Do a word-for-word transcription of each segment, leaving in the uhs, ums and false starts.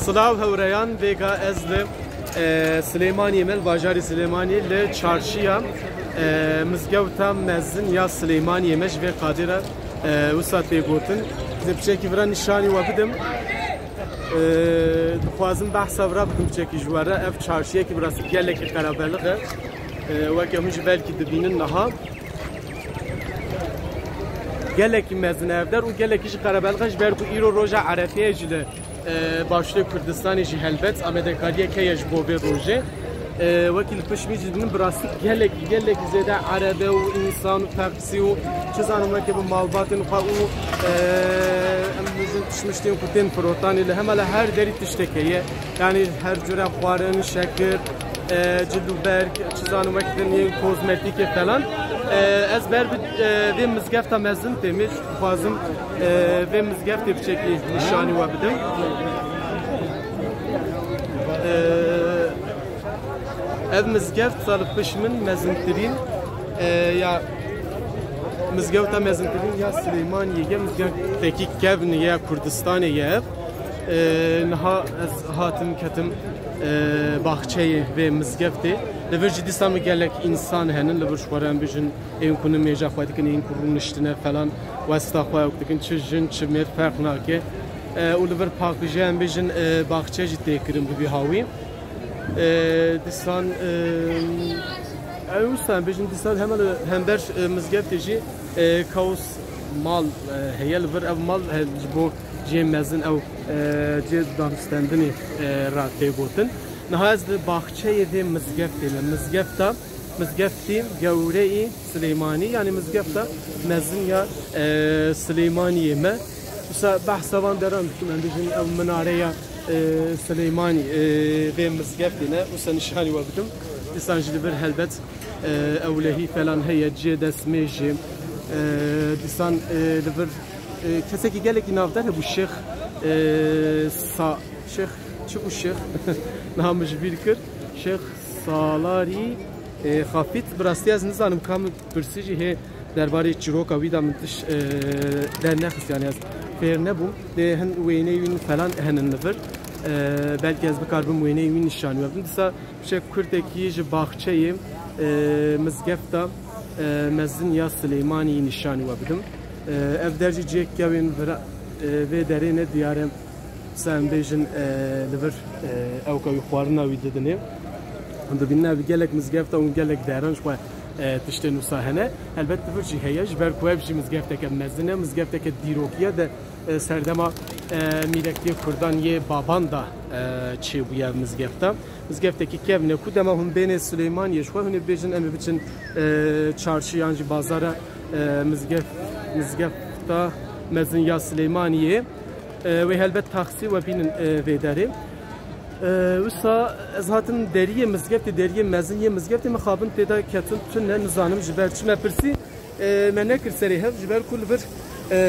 Silav hewreyan, vêga ez li, e, Silêmaniyê me, li bajarê Silêmaniyê, li çarşiya, e, mizgewta mezin ya Silêmaniyê me, ji vê qadê re, e, wisa tê gotin. Dê piçekî vira nîşanî we bidim. E, dixwazim behsa vira bikim piçekî ji we re. Ev çarşiyekî bi rastî gelekî qerebelix e. E, weke hûn jî belkî dibînin niha. Gelekî mezin e ev der û gelekî jî qerebelix e, ji ber ku îro roja Erefeyê jî li e, başûrê Kurdistanê jî helbet amadekariyek heye ji bo vê rojê. E, wekî li pişt min jî dibînin, bi rastî gelekî, gelekî zêde erebe û însan û taksî û çi zanim weke bi malbatên xwe û, e, em bijin tişmiştên ku tên firotanê li hema li her derî tiştek heye. Yanî her cure xwarin, şekir, e, cil û berg, çi zanim wek din yên kozmetîkê falan. E, ez ber bi, e, vê mizgefta mezin têmê. Dixwazim, e, vê mizgeftê piçekî nîşanî we bidim. E, ev mizgeft sa li pişt min mezintirîn, e, ya mizgewta mezintirîn ya Silêmaniyê ye, mizgeftekî kevn e ya Kurdistanê ye ev. E, niha ez hatim ketim, e, baxçeyê vê mizgeftê. Li vir jî dîsa min gelek însan henin, li vir ji xwe re em bijin, ên ku nimêja xwe dikin, ên ku rûniştine falan, westa xwe ew dikin, çi jin, çi mêr ferq nake. E, û li vir paqijê em bêjin, e, baxçe jî tê kirin bi vî hawî. E, dîsan, e, ew wisa em bêjin, dîsan hema li hember, e, mizgeftê jî, e, kaws mal, e, heye li vir. Ev mal, e, ji bo cihê mezin ew, e, cihê danûstendinê, e, re tê gotin. Niha ez li baxçeyê vê mizgeftê me. Mizgefta Mizgeftî gewreyî Silêmanî, yanî mizgefta mezin ya, e, Silêmaniyê me. Wisa behsa van deran dikim, em bijin ew minareya, e, Silêmanî, e, vê mizgeftê ne. Wisa nîşanî we bidim. Dîsan jî li vir helbet, e, ewlehî falan heye, cihê destmêjê. E, dîsan, e, li vir, e, kesekî gelekî navdar hebû, Şêx, e, Sa-, Şêx, çi bû Şêx? Niha min ji bîr kir. Şêx Salarî, e, Xafît, bi rastî ez nizanim ka min pirsî jî hê derbarê çîroka wî de min tiş, e, dernexist, yanî ez fêr nebûm. Lê hin wêneyê wî falan henin li vir. E, belkî ez bikaribim wêneyê wî nîşanî we bidim. Dîsa piçek kurtekî ji baxçeyê, e, mizgefta, e, mezin ya Silêmanî nîşanî we bidim. E, ev der jî cihê kewên vira, e, vê derê ne diyar e. Dîsa em bêjin, e, li vir, e, ewka wî xwarina wî didinê. Hûn dibînin ev gelek mizgefta û gelek deran ji xwe, e, tiştên wisa hene. Helbet li vir jî heye, ji ber ku ev jî mizgefteke mezin e, mizgefteke dîrokî ye de, e, serdema, e, mîrektiyê Kurdan yê baban de, e, çêbûye ev mizgefta. Mizgeftekî kevn e ku dema hûn bênê Silêmaniyê ji xwe hûn ê bêjin em ê biçin, e, çarşî yan jî bazara, e, mizgef-, mizgefta mezin ya Silêmaniyê. E, wê helbet taksî we bînin, e, vê derê. E, wisa ez hatim deriyê mizgeftê, deriyê mezin yê mizgeftê, mixabin tê de ketin tune, nizanim ji ber çi me pirsî, e, me nekir serê hev, ji ber ku li vir, e,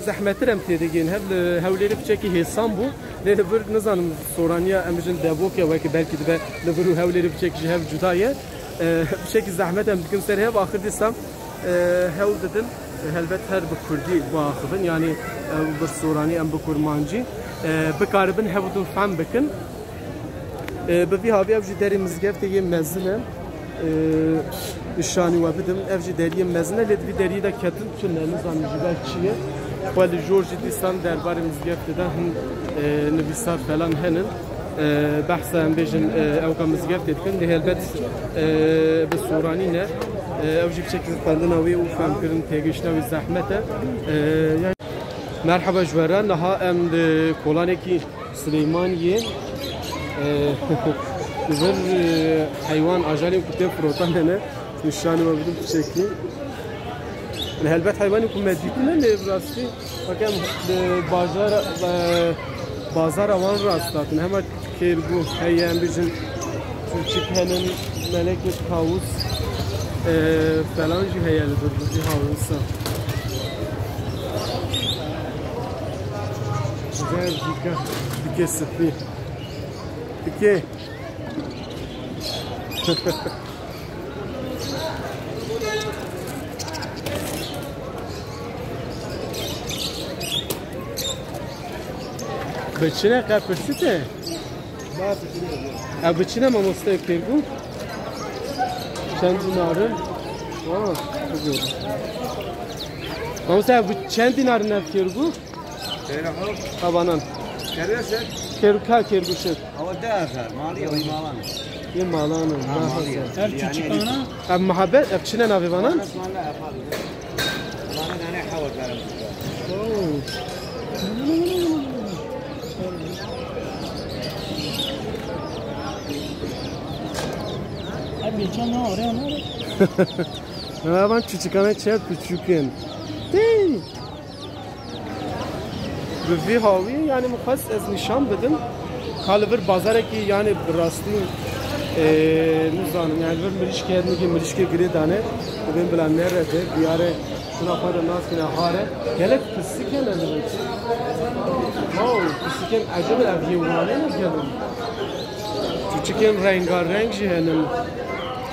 zehmettir em tê de yên hev, li Hewlêrê piçekî hêsan bû. Lê li vir nizanim soraniya em bijin devok e, weke belkî dibe li vir û Hewlêrê piçekî ji hev cuda ye. E, piçekî zehmet em dikin ser hev, axir dîsa e, hewl didin, e, helbet her bi kurdî biaxivin, yanî ew bi soranî em bi kurmancî, e, bikaribin hev du fehm bikin. E, bi vî havî ev jî derê mizgeftê yê mezin e, e, nîşanî we bidim. Ev jî deriyê mezin e, lê di vî deriyê de ketin tune, nizanim ji ber çi ye. Xwe li jor jî dîsan derbarê mizgeftê de hin, e, nivîsar falan henin. E, behsa em bêjin, e, ewka mizgeftê dikin, lê helbet, e, bi soranî ne. E, ew jî piçekî xwendina wê û fehmkirin, têgihiştina wî zehmet e. E, ya- Merheba ji we re, niha em di kolanekî Silêmaniyê, e, li vir, e, heywan, ajalên ku tê firotan hene. Nîşanî we bidim piçekî. Li helbet heywanê ku me dîtine, lê bi rastî weke em li bajara, e, bazara wan rast hatin. Hema kêrbû heye, em bijin çûçik henin, melekê tawus, e, falan jî heye li vir, bi vî hawisa. Güzel, dike, dike sifî. Dike. Bi çi ne qe pirsî te? Ev bi çi ne mamoste Kêrgû? Çend dînar in? Aa, bigor. Mamoste, ev bi çend dînar in ev Kêrgû? Kêrgû. Ha, banan. Kêrgû şir? Kêrgû, ka Kêrgû şir. Ew deh hezar, malî ye, wî malan. Wî malan in, ha, deh hezar. Ev çiçikana? Ev muhabbet, ev çi ne navê vanan? Ev geçen ne araya ne? Evan çiçikane çer piçûk in. Tî! Bi vî hawî, yani, min xwest ez nîşan bidim. Ka li vir bazarekî, yani, bi rastî, e, nizanim, yani, vir mirîşkê, nigê mirîşkê girê dane, dibên bila nerede, diyare, şuna xwe de nas kine hare. Gelek pisîk hene li vir. Wow, pisîkên ecêb, ev yê wane ne gelin. Çûçikên rengareng jî hene.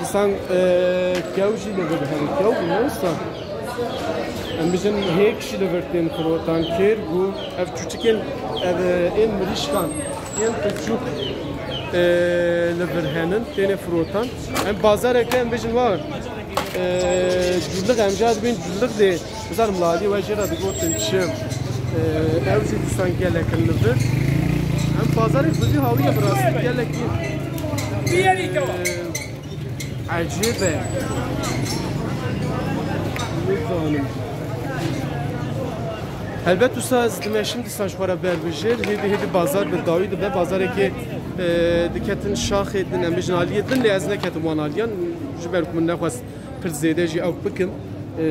Disan, e, kew jî li vir hene. Kew bû, ne wisa? Em bijin hêk jî li vir tên firotan. Kêrgû, ev çûçikên, ev, e, ên mirîşkan, ên piçûk, e, li vir henin, têne firotan. Em bazareke em bijin wa, e, Cûlix, em jî dibên Cûlix dê. Bizar miladî we jê re digotin çi? E, ew jî disan gelek in li vir. Em bazarek bi vî hawî ye bi rastî gelekî, e, ecêb e. Nizanim. Helbet wisa ez dimeşim dîsan ji xwe re berbijêr. Hêdî hêdî bazar bi dawî dibe. Bazarekê, e, diketin şaxê din, em bijin aliyê din, lê ez neketim wan aliyan. Ji ber ku min nexwest pir zêde jî ew bikim. E,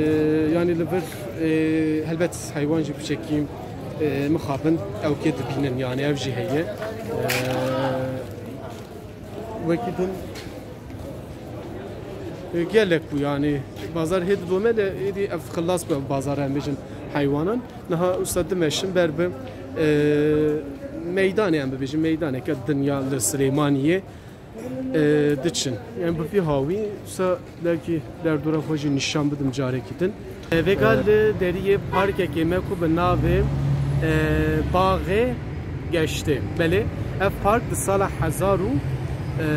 yanî li vir, e, helbet heywan jî piçekî, e, mixabin ewkê dibînin, yanî ev jî heye. E, wekî din, e, gelek bû, yanî bazar hê didome de êdî ev xilas bû, ev bazar em bêjin heywanan. Niha wisa dimeşin ber bi, e, meydanê, em bibêjin meydaneke din ya li Silêmaniyê, e, diçin. Em bi vî hawî wisa belkî derdora xwe jî nîşan bidim carekî din. E, vêga, e, li deriyê parkekê me ku bi navê, e, Baxê Geştê. Belê, ev park di sala hezar û, e,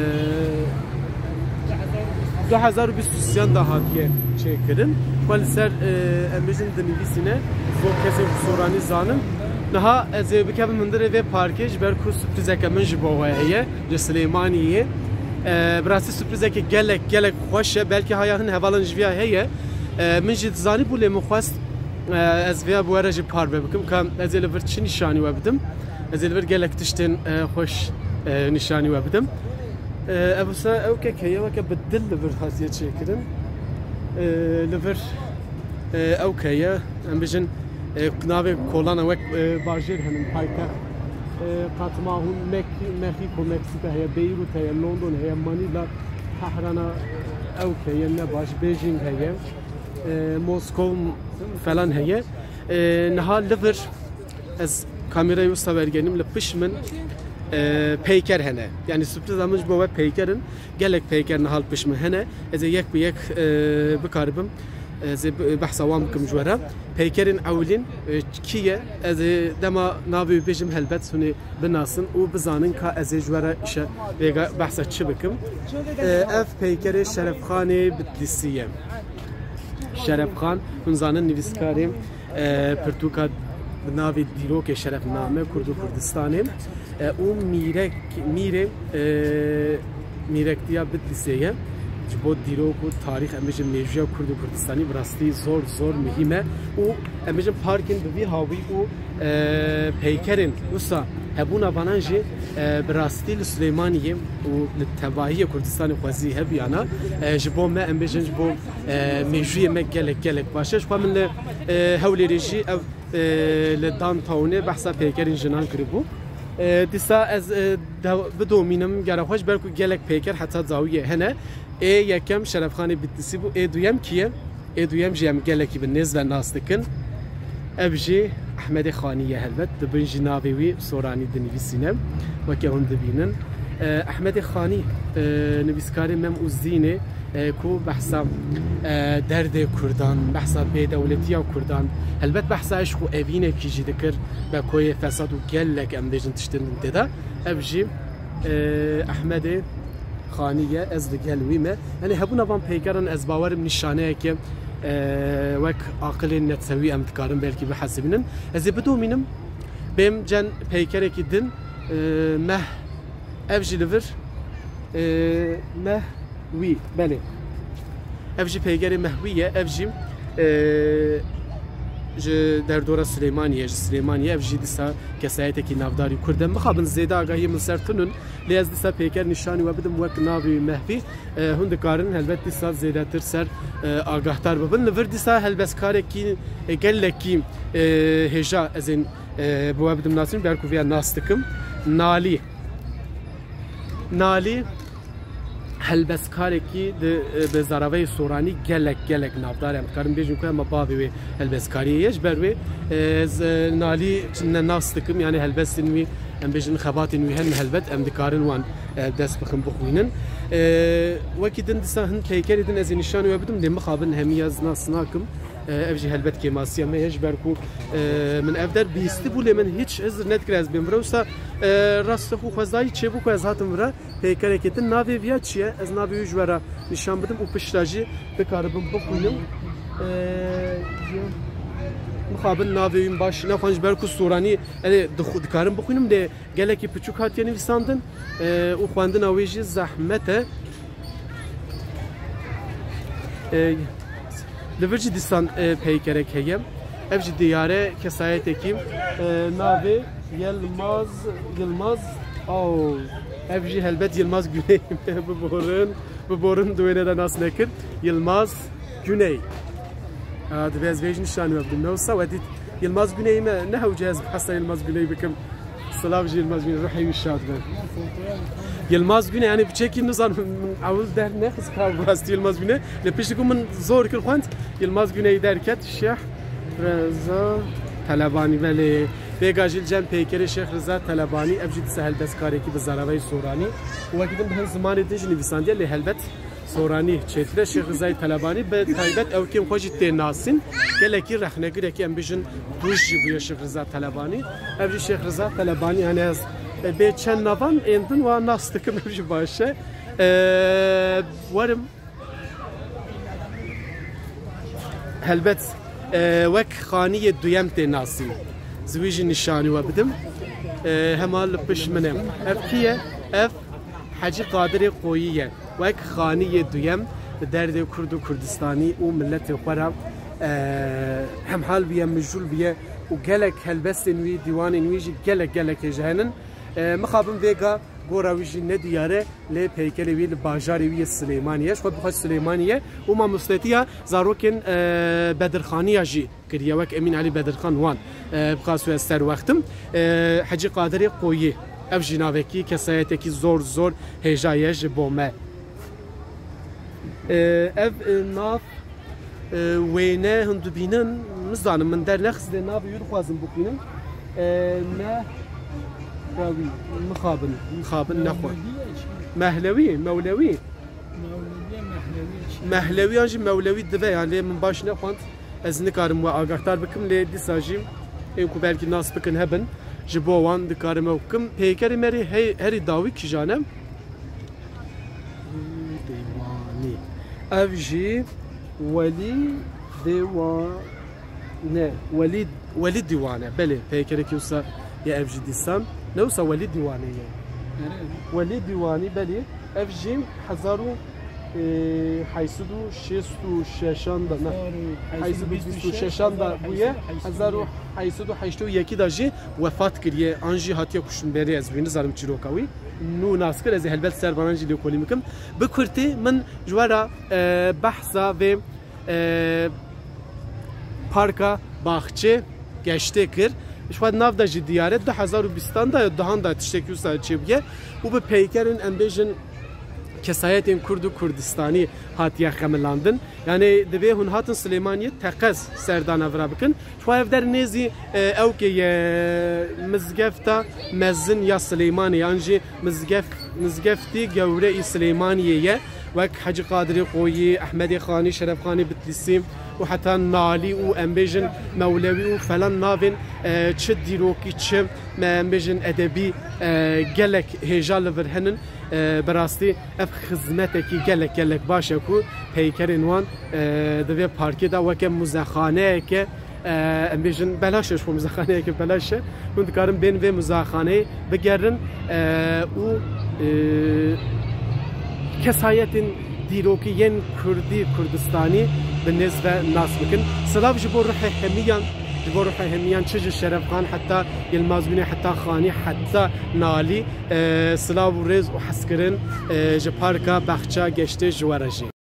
du hezar û bîst û sê de hatiye çêkirin. Xwe li ser, e, em bijin dinivîsîne, zor kesên ku soranî zanin. Niha ez ê bikevim hundirê vê parkê, ji ber ku surprîzeke min ji bo we heye. Li Silêmaniyê. E, bi rastî surprîzeke gelek, gelek xweş e. Belkî haya hin hevalan ji viya heye. E, min jî dizanî bû, lê min xwest, e, ez viya bi we re jî parve bikim. Ka ez ê li vir çi nîşanî we bidim? Ez ê li vir gelek tiştên, e, xweş, e, nîşanî we bidim. E, ev wisa ewkek heye, weke bi dil li vir hatiye çêkirin. E, li vir, e, ewk heye, em bijin, e, navê kolana wek, e, bajêr henin, paytext. E, Katmahûn, Mek-, Mexîko, Meksîka heye, Beyrût heye, London heye, Manîla, Tehrana, e, ewk heye, ne baş, Bejîng heye, e, Moskow falan heye. E, niha li vir ez kamerayê wisa wergenim, li pişt min, e, peyker hene. Yanî surprîza min ji bo we peyker in. Gelek peyker niha li pişt min hene. Ez ê yek bi yek, e, bikaribim. Ez ê bi-, behsa wan bikim ji we re. Peykerên ewilîn, e, kî ye? Ez ê dema navê wî bêjim, helbet hûn ê binasin û bizanin ka ez ê ji we re îşe vêga behsa çi bikim. E, ev peykerê Şerefxanê Bitlîsî ye. Şerefxan, hûn zanin nivîskarê, e, pirtûka bi navê Dîrokê Şerefname Kurd û Kurdistanê, e, û mîrek, mîrê, e, mîrektiya Bitlîsê ye. Ji bo dîrok û tarîx, em bêjin mêjûya Kurd û Kurdistanî bi rastî zor, zor muhîm e û em bêjin parkên bi vî hawî û, e, peykerên wisa hebûna vanan jî, e, bi rastî li Silêmaniyê û li tevahiyê Kurdistanê xwezî hebûyana, e, ji bo me, em bêjin ji bo, e, mêjûyê me gelek, gelek baş e. Ji xwe min li, e, Hewlêrê jî ev, e, li downtownê behsa peykerên jinan kiribû. E, dîsa ez, e, dew-, bidomînim gere xwe ji ber ku gelek peyker heta dawiyê hene. Ê yekem Şerefxanê Bitlîsî bû. Ê duyem kî ye? Ê duyem jî em gelekî bi nêz ve nas dikin. Ev jî Ehmedê Xanî ye helbet. Di bin jî navê wî soranî dinivîsîne. Weke hûn dibînin. E, Ehmedê Xanî, e, nivîskarê Mem û Zînê, e, ku behsa, e, derdê Kurdan, behsa bêdewletiya Kurdan, helbet behsa eşq û evînekî jî dikir, be koyê fesad û gelek, em bêjin, tiştên din tê de. Ev jî, e, Ehmedê Xanî ye, ez li gel wî me. Yanî hebûna van peykeran ez bawerim nîşaneyeke, e, wek aqilên netewî em dikarin belkî bihesibînin. Ez ê bidomînim, bêm cen peykerekî din, e, meh Ev jî li vir, e, Mehwî, belê. Ev jî peykerê Mehwî ye, ev jî, e, ji derdora Silêmaniyê, ji Silêmaniyê, ev jî dîsa kesayetekî navdarî Kurd e. Mixabin zêde agahiyê min ser tunun, lê ez dîsa peyker nîşanî we bidim wek navê Mehwî. E, hûn dikarin helbet dîsa zêdetir ser, e, agahdar bibin. Li vir dîsa helbestkarekî, e, gelekî, e, hêja ez ên, e, bi we bidim nasîn, ber ku vêya nas dikim. Nalî. Nalî helbestkarekî di, e, bi zaraveyê Soranî gelek, gelek navdar e. Em dikarin bêjin ku hema bavê wê helbestkariyê ye. Ji ber wê, e, ez, e, Nalî ne nas dikim, yanî helbestên wî, em bêjin xebatên wî hene helbet, em dikarin wan, e, dest bixin bixwînin. E, wekî din dîsa hin peykerê din ez ê nîşanî we bidim, lê mixabin hemiya ez nas nakim. E, ev jî helbet kêmasiya me ye, ji ber ku, e, min ev der bihîstibû, lê min hiç hizir nedikir ez bêm vir. Wisa, e, rast xwe xwezayî çêbû ku ez hatim vira. Peykerekê din navê viya çi ye? Ez navê wî ji we re nîşan bidim û pişta jî dikaribim bixwînim. E, mixabin navê wî baş nexwend, ji ber ku Soranî, erê, dixu-, dikarim bixwînim, lê gelekî piçûk hatiye nivîsandin, e, û xwendina wê jî zehmet e. E, li vir jî dîsan, e, peykerek heye. Ev jî diyare kesayetekî, e, navê Yilmaz, Yilmaz, aw, ev jî helbet Yilmaz Güney me, biborin, biborin di wêne de nas nekir. Yilmaz Güney. Ha, divê ez vê jî nîşanî we bidim. Ne wisa we dît Yilmaz Güney me, ne hewce ez behsa Yilmaz Güney bikim. Silav ji Yilmaz Güney, ruhê wî şad be. Yilmaz Güney, yanî piçekî nizanim, min ewil dernexist ka bi rastî Yilmaz Güney. Lê piştî ku min zor kir xwend, Yilmaz Güney derket, Şêx Reza Telebanî, belê. Vêga jî li cem peykerê Şêx Reza Telebanî, ev jî dîsa helbestkarekî bi zaravayî Soranî. Wekî din bi hin zimanê din jî nivîsandiye, lê helbet Soranî çêtir e. Şêx Rizayê Telebanî bi taybet ew kêm xwe jî tê nasîn. Gelekî rexnegirekî, em bijin, duj jî bûye Şêx Riza Telebanî. Ev jî Şêx Riza Telebanî, yanî ez, e, bê çend navan ên din wa nas dikim, ev jî baş e. E, werim. Helbet, e, wek xaniyê duyem tê nasîn. Ez wî jî nîşanî we bidim. E, hema li pişt min e. Ev kî ye? Ev Hecî Qadirê Qoyî ye. Wek xaniyê duyem bi derdê Kurd û Kurdistanî û miletê xwe re, e, hemhal bûye, mijûl bûye û gelek helbestên wî, dîwanên wî jî gelek, gelek hêja henin. E, mixabin vêga gora wî jî ne diyar e, lê peykerê wî li bajarê wî yê Silêmaniyê ye. Ji xwe bi xwe Silêmaniyê ye û mamostetiya zarokên, e, Bedirxaniya jî kiriye, wek Emîn Elî Bedirxan wan, e, bixas we ser wextim. E, Hecî Qadirê Qoyî, ev jî navekî, kesayetekî zor zor hêja ye ji bo me. E, ev, e, nav, e, wêne hûn dibînin, nizanim, min dernexist, lê navê wî dixwazim bixwînim. E, Mehrewî, mixabin, mixabin nexwe. Mehlewî, Mewlewî. Mehlewiyan jî Mewlewî dibe, yan lê min baş nexwend. Ez nikarim we agahdar bikim, lê dîsa jî ên ku belkî nas bikin hebin, ji bo wan dikarim ew bikim. Peykerê me rê hey-, herî dawî kîjan e? Dîwanî. Ev jî Welî Dîwane. Welî, Welî Dîwane. Belê, peykerekî wisa ye ev jî dîsan. Ne wisa Welî Dîwane ye. Welî Dîwanî, belê. Ev jî hezar û, e, heyşt sed û şêst û şeşan de, ne. Hezar û heyşt sed û bîst û şeşan de bûye. Hezar û heyşt sed û heştê û yekî de jî wefat kiriye. An jî hatiye kuştin berê, ez wî nizanim çîroka wî. Nû nas kir, ez ê helbet ser vanan jî lêkolîn bikim. Bi kurtî min ji we re, e, behsa vê, e, parka baxçê geştê kir. Ji xwe di nav de jî diyar e, du hezar û bîstan de ya duhan de tiştekî wisa çêbûye û bi peykerên, em bêjin, kesayetên Kurd û Kurdistanî hatiye xemilandin. Yanî divê hûn hatin Silêmaniyê teqez serdana vira bikin. Ji xwe ev der nêzî, e, ewkê ye mizgefta mezin ya Silêmaniyê, yan jî mizgef-, mizgeftî gewre î Silêmaniyê ye. Wek Hecî Qadirê Qoyî, Ehmedê Xanî, Şeref Xanî Bitlîsî û heta Nalî û em bêjin Mewlewî û felan navên, e, çi dîrokî, çi me em bêjin edebî, e, gelek hêja li vir henin. E, bi rastî ev xizmetekî gelek gelek baş e ku peykerên wan, e, di vê parkê de weke muzexaneyeke, e, em bêjin belaş e, ji xwe muzexaneyeke belaş e. Hûn dikarin bên vê muzexaneyê bigerin, e, û, e, kesayetên dîrokî yên Kurdî, Kurdistanî bi nêz ve nas bikin. Silav ji bo ruhê hemiyan, ji bo ruhê hemiyan, çi ji Şerefxan heta Yilmaz Güney, heta Xanî, heta Nalî, e, silav û rêz û hezkirin, e, ji Parka Baxça Geştê ji we re jî.